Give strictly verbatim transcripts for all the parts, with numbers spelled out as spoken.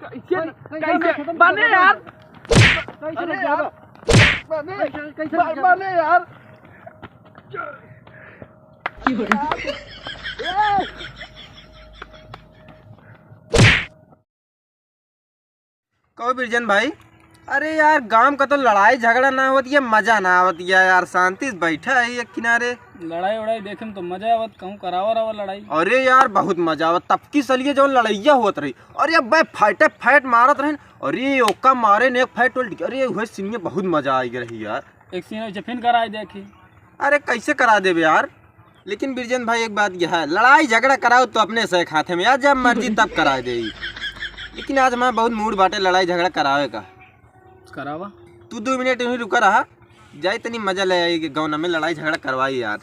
कैसे, कैसे, कैसे, कैसे बने यार? कैसे अरे यार, बने। कैसे, कैसे बने यार। कहो बिरजन भाई, अरे यार, गांव का तो लड़ाई झगड़ा ना होत, ये मजा ना आवत, ये यार, शांति से बैठा है एक किनारे। लड़ाई वड़ाई देखे में तो मजा आवत, कहूँ करावा रहा लड़ाई। अरे यार, बहुत मजा आवत, तब की सलिए जौन लड़ैया होत रही। अरे अब भाई, फाइटे फाइट मारत रहे। अरे ओका मारे ने एक फाइट उल्ट, अरे वह सीन में बहुत मजा आई रही यार। एक सीन वैसे फिन कराए देखी। अरे कैसे करा देबे यार? लेकिन बिरजन भाई, एक बात यह है, लड़ाई झगड़ा कराओ तो अपने से खाते में यार, जब मर्जी तब करा दे। लेकिन आज हमारा बहुत मूड बाटे लड़ाई झगड़ा करावे का। करावा। तू दो मिनट यहीं रुका रहा, जाई तनी मजा ले आई गाँव में, लड़ाई झगड़ा करवाई यार।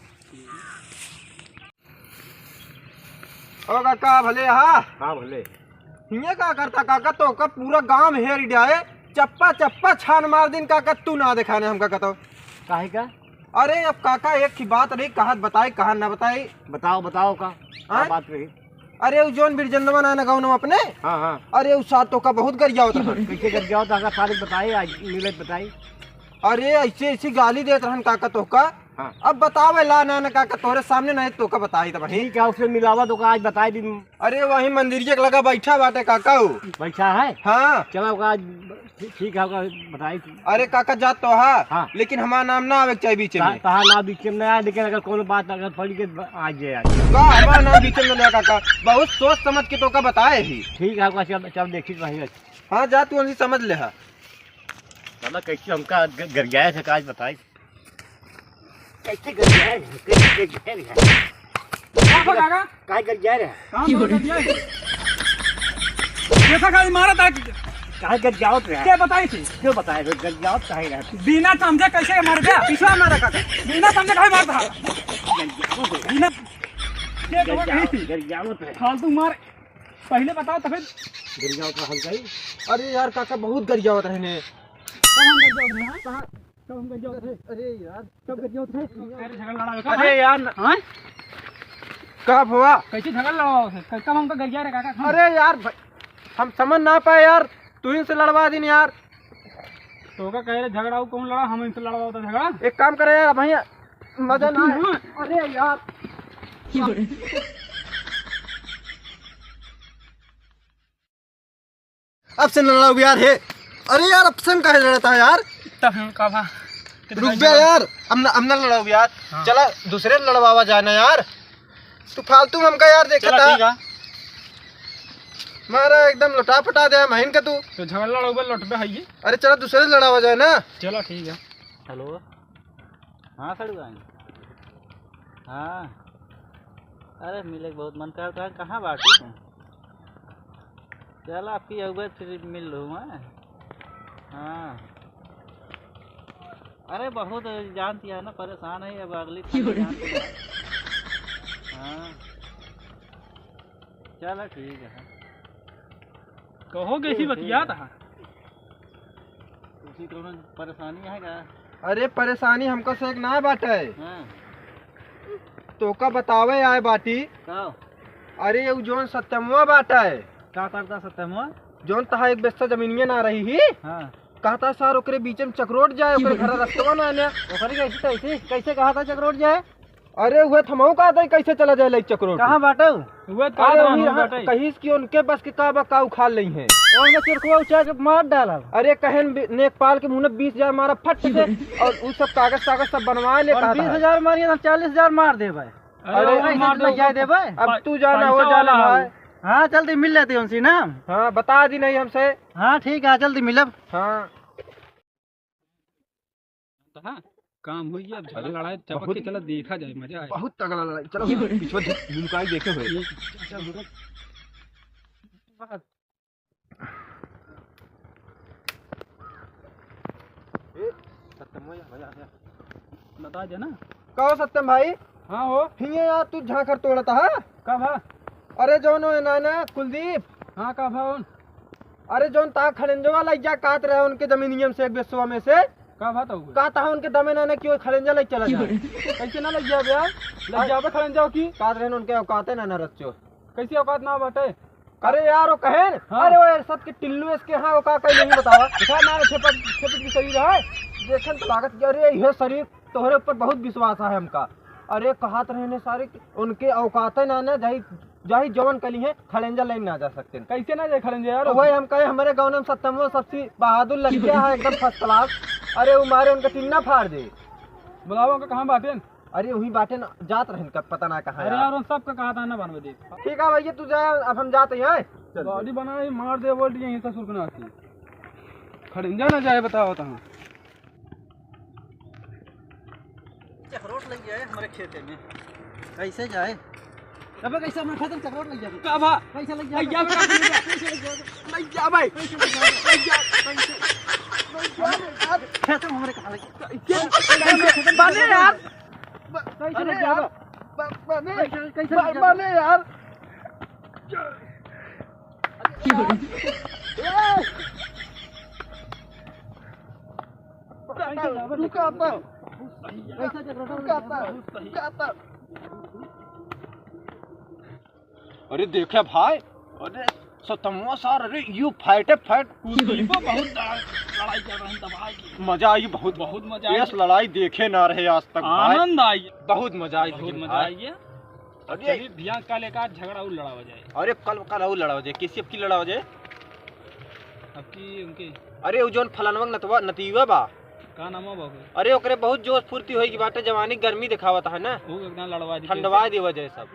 ओ काका, भले हा? हाँ, भले। हिये का करता काका, तोका पूरा गांव हेर जाए, चप्पा चप्पा छान मार दिन काका, तू ना देखाने हमका कतो। काहे का? अरे अब काका, एक ही बात नहीं, कहाँ बताई, कहाँ ना बताई। बताओ, बताओ का, का हाँ? बात रही? अरे उ जौन बिरजंदवा ना गाँव अपने, हाँ, हाँ। अरे उ साथ तोका बहुत गरियावत रहा। कैसे गरियावत रहा? सारे बताई, आज मिले बताई। अरे ऐसे ऐसी गाली देत रहन काका तोका। हाँ। अब बतावे ला ना, ना काका, तोरे सामने नहीं तोका बताई तब ही। ठीक है, उससे मिलावा तो का आज बताई दी। अरे वही मंदिरिया के लगा बैठा बाटे काका उ। बैठा है? हाँ। चला ओका आज ठीक, ठीक है, ओका बताई। अरे काका जात तो हा, हाँ। लेकिन हमारा नाम ना आवे के चाही बीच में। तहा नाम बीच में ना आए, लेकिन अगर कोनो बात अगर पड़ी के आ जाए आज। का हमारा नाम बीच में ना काका, बहुत सोच समझ के तोका बताए ही। ठीक है, ओका चल, चल देखी वहीं। हाँ जा तू उनसे समझ ले हा। दादा कैसे हमका ग-, गरियाए से का आज बताई। कैसे गरियाए रहे? कैसे गरियाए रहे? का बा काका? काहे गरियाए रहे? काम बहुत गरियाए। देखा खाली मारा था। काहे गरियावत रहे? के बताई थी? क्यों बताए रहे? गरियावत काहे रहे? बिना समझे कैसे मार गया? पिछला मारा काका। बिना समझे काहे मारता? गरियावत रहे। बिना, के तो कही थी? गरियावत रहे। फालतू मार। पहले बताओ तो फिर। गरियावत रहा हल्का ही। अरे यार काका बहुत गरियावत रहे ने। कब हम गरियावत रहे, हाँ? कहाँ? कब हम गरियावत रहे? अरे यार। कब गरियावत रहे? अरे झगड़ा लड़ा का? अरे यार न- हाँ? का भवा? कैसे झगड़ा लड़ाओ से? क-, कब हमका गरिया रहे काका? हम अरे यार भाई, हम समझ ना पाए यार, तू ही से लड़वा दिन यार। तो का कह रहे झगड़ा हो, कौन लड़ा? हम इनसे लड़वा होता झगड़ा? एक काम करे यार, भाई मजा ना आए। हाँ। अरे यार। अब से न लड़ाओ यार, हे। अरे यार, अब से हम काहे लड़ता है यार? तब हम का भा? रुक जा यार, अब न, अब न लड़ाओ यार। हाँ। चला, दूसरे लड़वावा जाए ना यार। तू फालतू में हमका यार देखा चला, था। ठीक है। मारा एकदम लुटा पटा दे, महीन का तू। तो झगड़ा लड़ाओ, लौटबे है ये। अरे चला, दूसरे लड़ावा जाए ना। चला, ठीक है। हेलो। हाँ सड़ुआइन। हाँ। अरे मिले के बहुत मन करता है, कहाँ बाटू तुम? चल आपकी अवगत फिर मिल लूँ मैं। हाँ। अरे बहुत जानती है ना, परेशान है अब अगली खाली जानती है। हाँ। चला ठीक है। कहो कैसी ठीक है, बतियात ठीक है। हा? तुसी कौनो परेशानी है का? अरे परेशानी हमका से एक ना बाटे। हाँ। तोका बतावे आए बाटी। का? अरे उ जौन सत्यमवा बाटे। का करता सत्यमवा? जौन तहा एक बेस्सा जमीनिया ना रही ही। हाँ। कहता सर ओकरे बीच में चकरोट जाए, ओकरे घर रस्तवा ना आने। ओकरे कैसे, कैसे, कैसे कहता चकरोट जाए? अरे उहे त हमहू कहत हई, कैसे चला जाए लई चकरोट? कहाँ बाटे उ? उहे त कहत अरे रहन उही हूँ रहा, बाटे। कहिस कि उनके बस के का बा, का उखाड़ लई हैं। उनके चिरकुआ उचार के मार डाला। अरे कहेन बि-, नेकपाल के मुँह में बीस हजार मारा फट से, और उ सब कागज सागज सब बनवा ले और कहत बीस हजार मारिए तो हम चालीस हजार मार देबे। अरे अरे वो अरे मार दे, लग जाए देबे। अब पै-, तू जाना, वो पैसा जाना वाला भाई। हूँ। हाँ, जल्दी मिल लेती उनसे ना। हाँ, बता दी नहीं हमसे। हाँ, ठीक है, जल्दी मिलब। हाँ। हाँ, काम होई गया, अब झगड़ा अरे, लड़ाई चपक बहुत के चला देखा जाए, मजा आए। बहुत तगड़ा लड़ाई। चलो, ये पिछवा झु-, झुमकाई देखे हुए। ये चल, चल, चल। ए, सत्यम भैया, भैया, भैया। बता दे ना। का हो सत्यम भाई? हाँ हो। हिये यार, तू झांखर तोड़त हा? का भा? अरे जौन हो ना, ना, कुलदीप। हाँ, का भा उन? अरे जौन ता खड़ंजवा लग जा कात रहे उनके जमीनियम से एक बेसवा में से। का बात हो गई? का ता उनके दमे ना, ना क्यों खड़ंजा लग चला जा। कैसे ना लग जाबे यार? लग जाबे खड़ंजा की? कात रहे उनके औकाते ना, ना रच्चो। कैसी औकात ना बाटे? अरे यार, वो कहेन, हाँ। अरे वो यार, सबके टिल्लू इसके, हाँ, वो का कहीं नहीं बतावा। देखा ना, छेपट, छेपट की शरीर है। देखेन तो लागत कि अरे, यह शरीर तोहरे ऊपर बहुत विश्वास है हमका। अरे, कहत रहेन सारे कि उनके औकात है ना, ना, जाई, जाई जवन कली है, खड़ेंजा लेन ना जा सकते। कैसे ना जाए खड़ेंजा यार? वही हम कहे, हमारे गाँव में सत्यमो सबसे बहादुर लड़किया है, एकदम first class। अरे, वो मारे उनका टिन्ना फाड़ दे। बुलावा उनका, कहाँ बाटेन? अरे, वहीं बाटेन, जात रहेन, कब पता ना कहाँ अरे यार। यार, उन सबका कहा था ना बनवे दे। ठीक है भैया, तू जा, अब हम जाते हैं। चल। गाड़ी बनाई, मार दे, बोल दिए, यहीं से सुरगना थी। खड़ेंजा ना जाए, बताओ तो। चकरोट लग जाए हमारे खेते में। कैसे जाए? अबे, कैसे हमारे खेते में चकरोट लग जाए? का भा? कैसे लग जाए? लग जाए, बेटा, लग जाए। कैसे लग जाए? लग जा भाई। कैसे लग जाए? लग जा, कैसे? लग जा, यार। खेते में हमारे कहाँ लग जाए? कैसे? कैसे? बने यार। कैसे अरे लग जाए? यार। ब-, बने। कैसे, कैसे लग जाए? बने यार। अरे देखे भाई, अरे सतमवा सार, अरे यू fight fight कुश्ती पे बहुत लड़ाई कर रहे हैं दबाई के। मजा आई बहुत। बहुत मजा आई। ऐस लड़ाई देखे ना रहे आज तक भाई। आनंद आई। बहुत मजा आई बहुत लेकिन मजा भाई। आई है। अरे चलिए, ध्यान का लेकर झगड़ा और लड़ावा जाए। अरे कल, कल और लड़ावा जाए, किसी अब की लड़ावा जाए? अब की उनके अरे वो जौन फलानवा के नतवा, नतीवा बा। का नाम बा ओकर? अरे ओकरे बहुत जोश फुर्ती होई की बाटे, जवानी गर्मी दिखावत है ना। वो एकदम लड़वा दी ठंडवा कैसे? देवा जाए सब।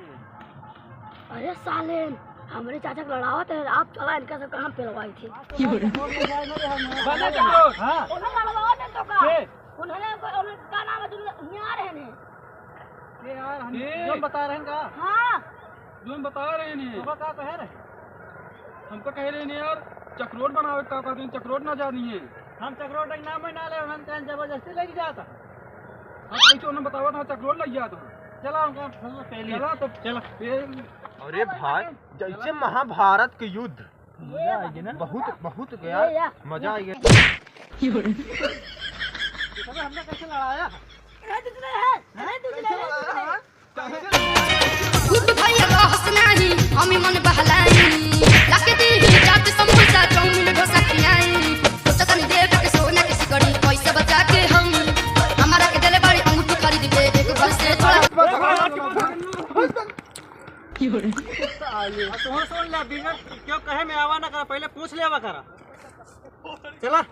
अरे साले, हमरे चाचा के लड़ावत है, आप चला इनका सब काम पेलवाई थी। बने चलो। हाँ। उन्हें लड़वाओ दे तो का? के? उन्होंने, उन्होंने का नाम है, तुम यहाँ रहे नहीं। ये यार, हम ए! जो बता रहे हैं का? हाँ। जो हम बता रहे हैं। तो का कहे रहे? हम तो कह रहे हैं यार, चकरोट बनावे का कहते हैं, चकरोट ना जानी है। हम चकरोट के नाम में ना ले, हम तो जबरदस्ती लेके जाता। हम कैसे उन्हें बतावा था, चकरोट लग जाता। चला, उनका फैसला पहले। चला तो चला। ए, अरे भाई, जैसे महाभारत के युद्ध। मजा आएगी ना? बहुत, बहुत गया। ये या। मजा आएगा। हमने कैसे लड़ाया? अरे दूसरे है, अरे दूसरे है, दूसरे है। खुद भैया रहस नाही, हम मन बहलाई। लाके दी जात समोसा, चाउमीन, डोसा खियाई। सोचा तनी देख के सोना के सिकड़ी, पैसा बचा के हम। हमारा के देले बाड़ी अंगूठी खरीद के, एक बार से थोड़ा। बस, बस, बस, बस। आ, तोहर सुन ले, बिना क्यों कहे में आवा ना करा, पहले पूछ लेवा करा। चला।